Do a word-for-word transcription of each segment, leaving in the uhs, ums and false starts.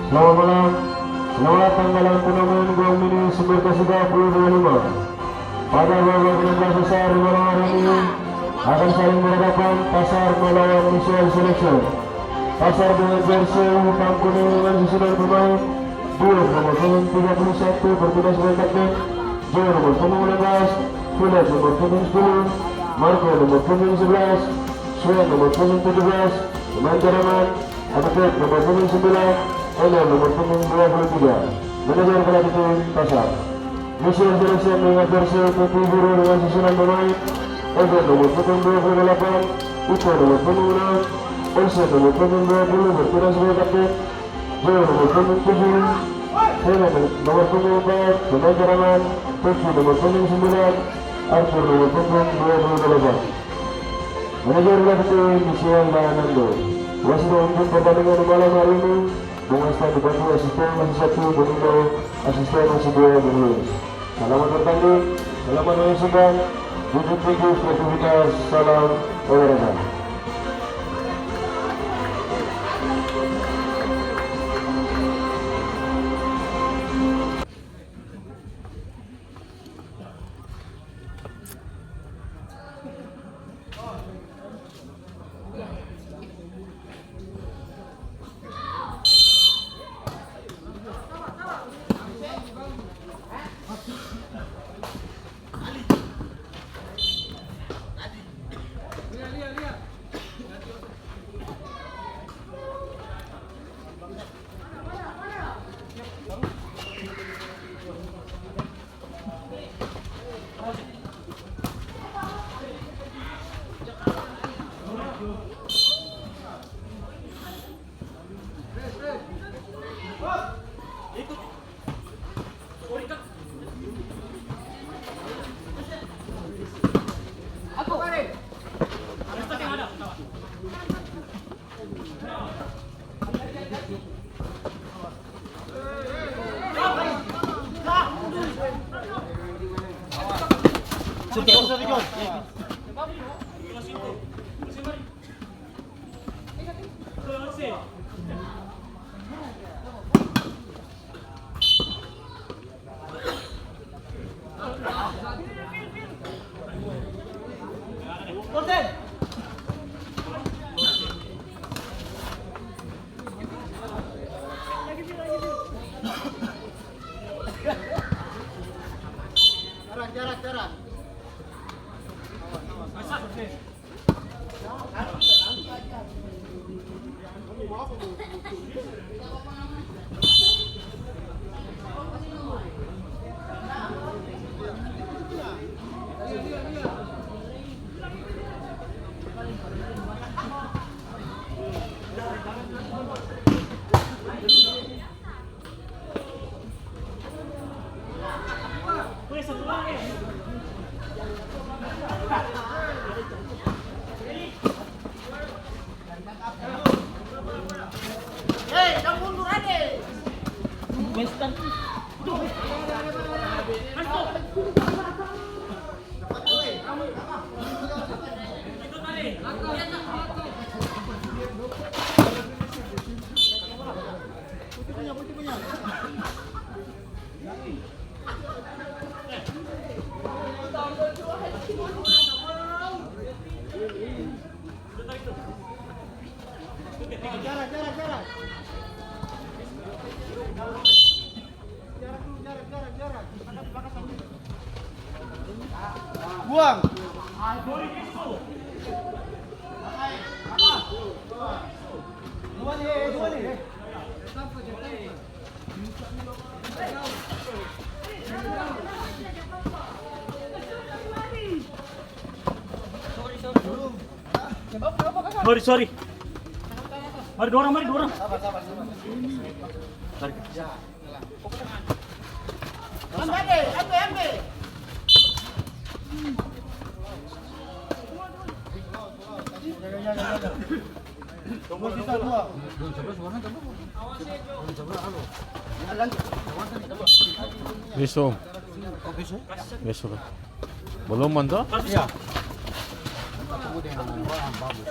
Selamat malam. Selamat datang dalam turnamen Gong Mini Sumber Kasih dua puluh dua lima. Pada babak enam belas besar di malam hari ini akan saling berhadapan Pasar melawan Michelle Selection. Pasar dengan jersey hitam kuning dengan susunan pemain: Dio nomor punggung tiga puluh satu, bertugas sebagai kapten. Jo nomor punggung enam belas, Philip nomor punggung sepuluh, Marco nomor punggung sebelas, Sven nomor punggung tujuh belas, pemain cadangan, Abitep nomor punggung sembilan, Enel nomor punggung dua puluh tiga. Manajer pelatih tim Pasar. Michelle Selection dengan jersey putih biru dengan susunan pemain: Evan nomor punggung dua puluh delapan, Ito nomor punggung enam, Olsen nomor punggung dua puluh, bertugas sebagai kapten. Joel nomor punggung tujuh, Helen nomor punggung empat, pemain cadangan, Peggy nomor punggung sembilan, Arthur nomor punggung dua puluh delapan. Manajer pelatih tim Michelle dan Nando. Wasit memimpin pertandingan di malam hari ini, Bung Astan dibantu asisten masih satu, Bung Indo asisten masih dua, Bung Yunus. Selamat bertanding, selamat menyaksikan, junjung tinggi sportivitas, salam olahraga. Jarak, jarak, jarak. Buang. Dua nih, dua nih. Sorry, sorry. Mari dorang, mari dorang. Mari. Beso. Beso. Belum, Manto? Iya. Kita tunggu dengan orang bagus.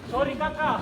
Sorry, kaka.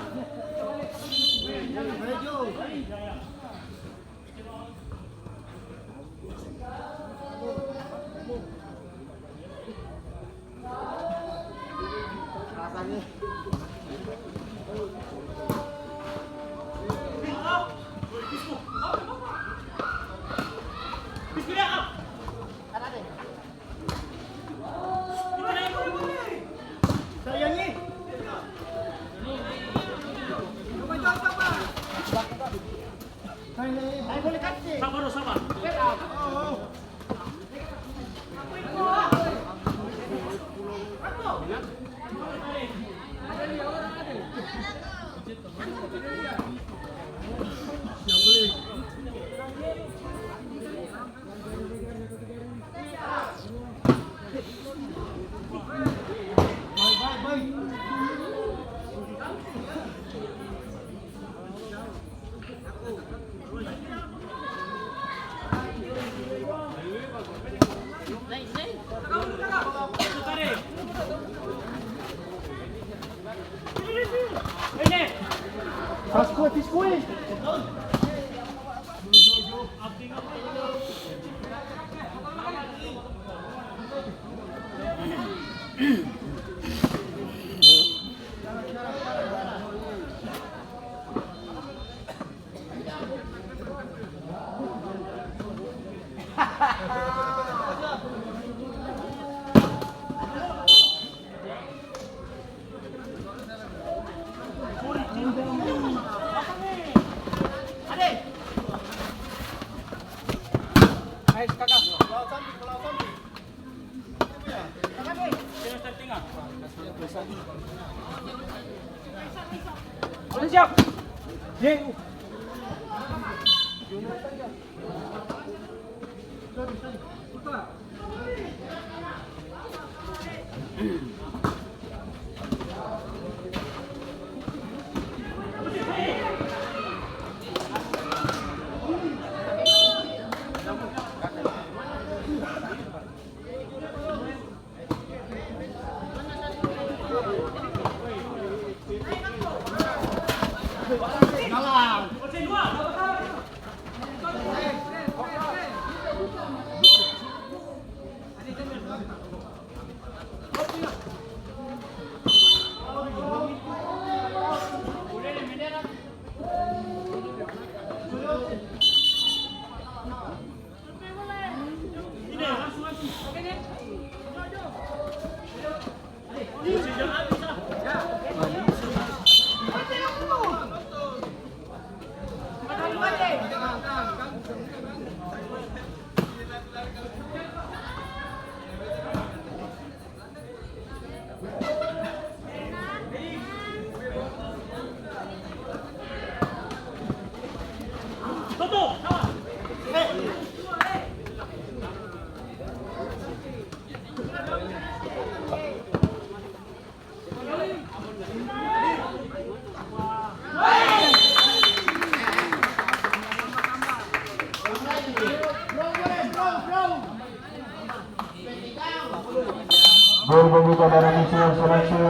Gol pembuka dari Michel Selection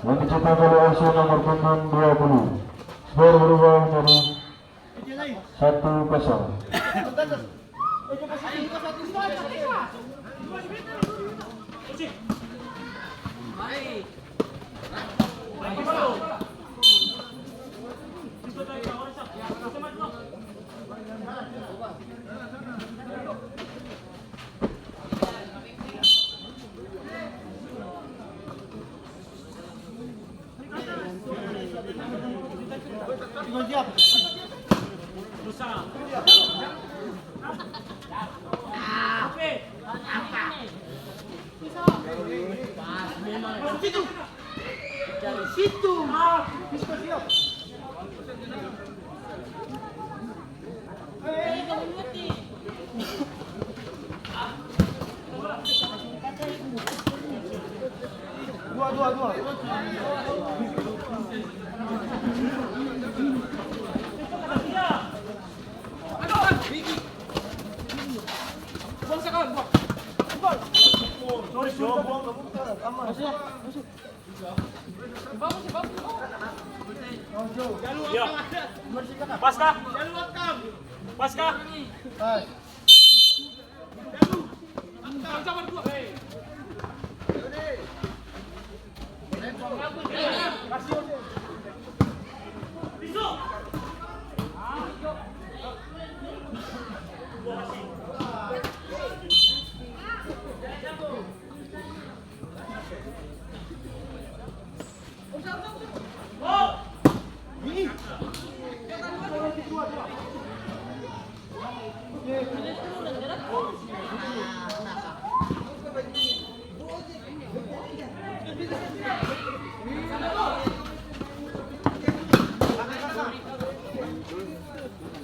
yang dicetak oleh Arsenal nomor punggung dua puluh. Skor berubah menjadi satu kosong. Ya. Pas kah? Pas kah?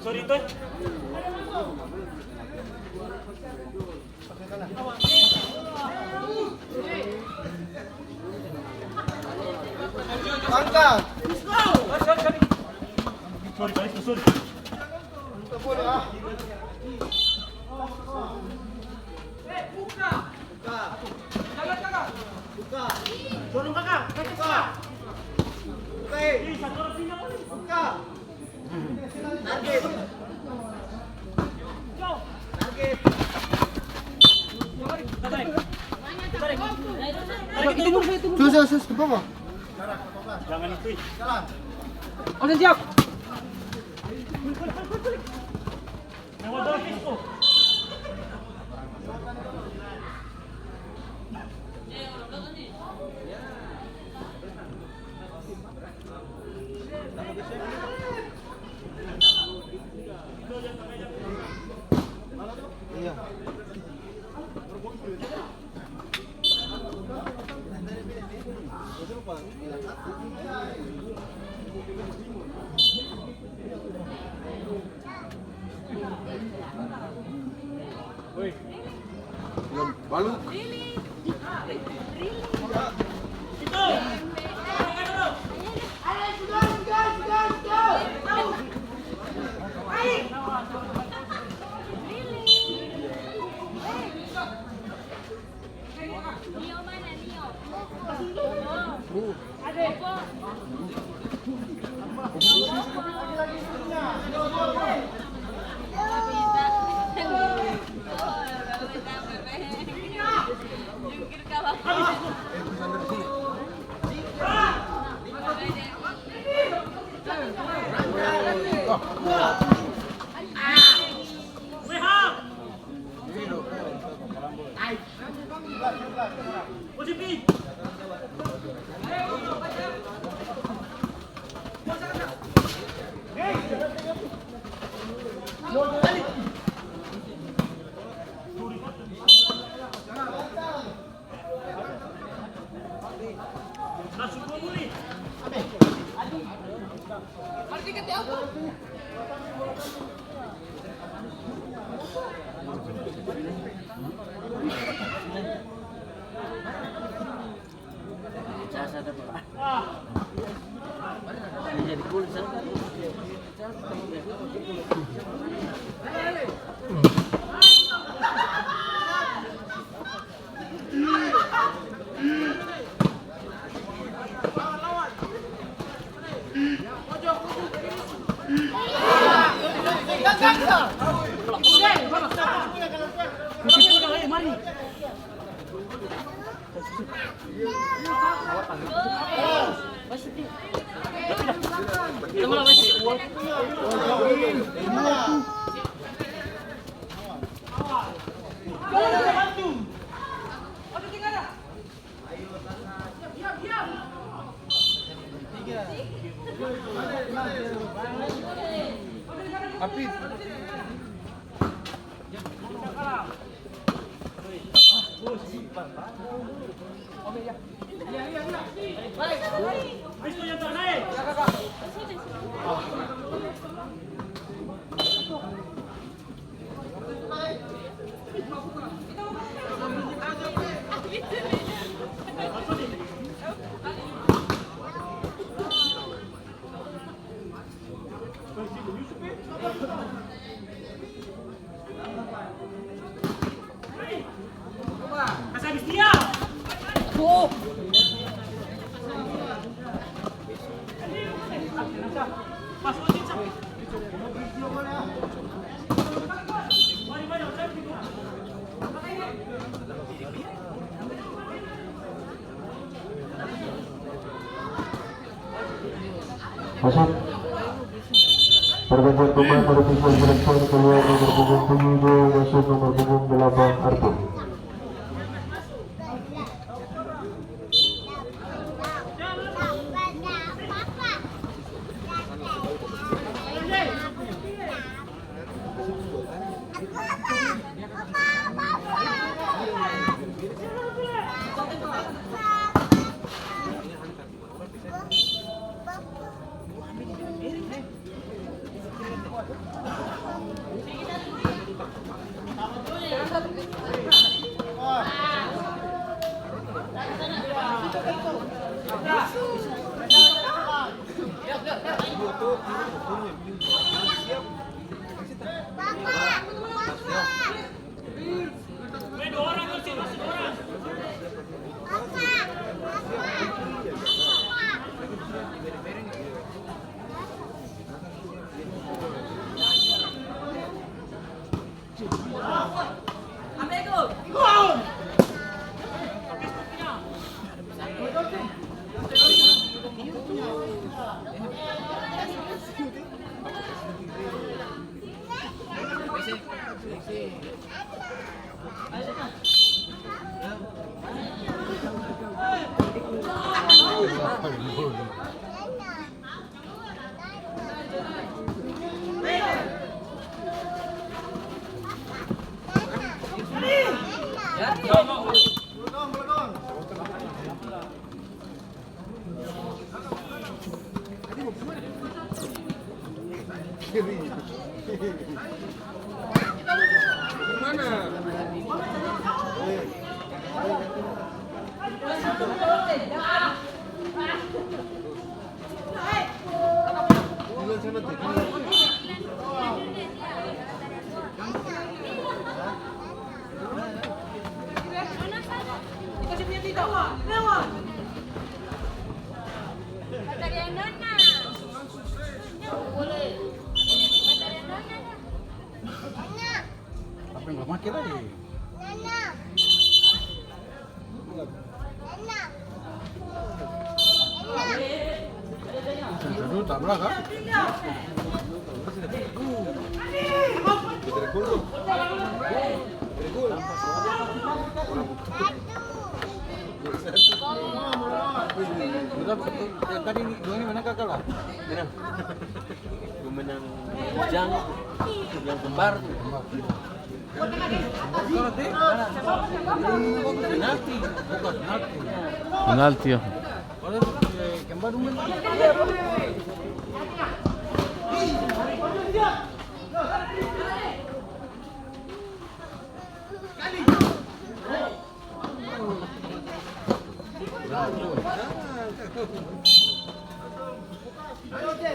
Sorry, Toy. Angka. Sorry, guys, sorry. Buka. Buka. Buka. Buka, eh. Buka. Sus, sus, sus, ke bawah. Jangan itu. Oke, siap. Baluk. Masuk. Pergantian pemain dari Visual Selection, keluar nomor punggung tujuh, masuk nomor punggung delapan, Arthur. Apa yang belum makin lagi? Aduh, tabrak, ah. Tadi ini, dua ini mana kakak lah? Mana? Gua menang bujang, yang kembar tuh. Penalti. Penalti, ya.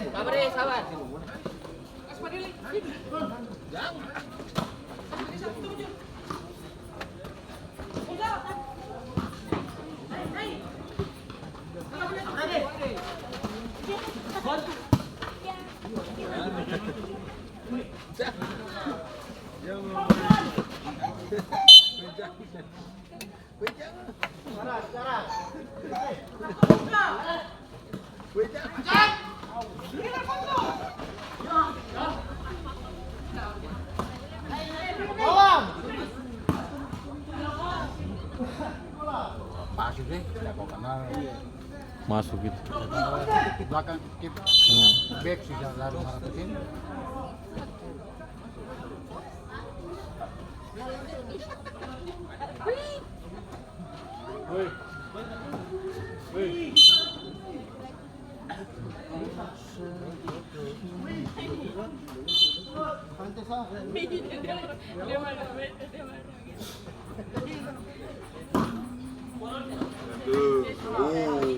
Sabar, eh, sabar. Masuk gitu. Belakang, keep. Back sudah lari marah ke sini. Aduh, oh.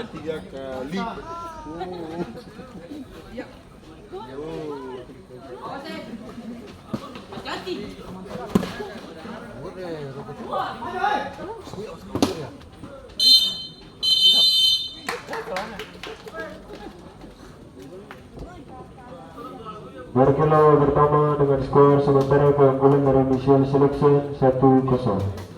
Tiga kali. Oh. Barkilo pertama dengan skor sementara keunggulan dari Michelle Selection satu kosong.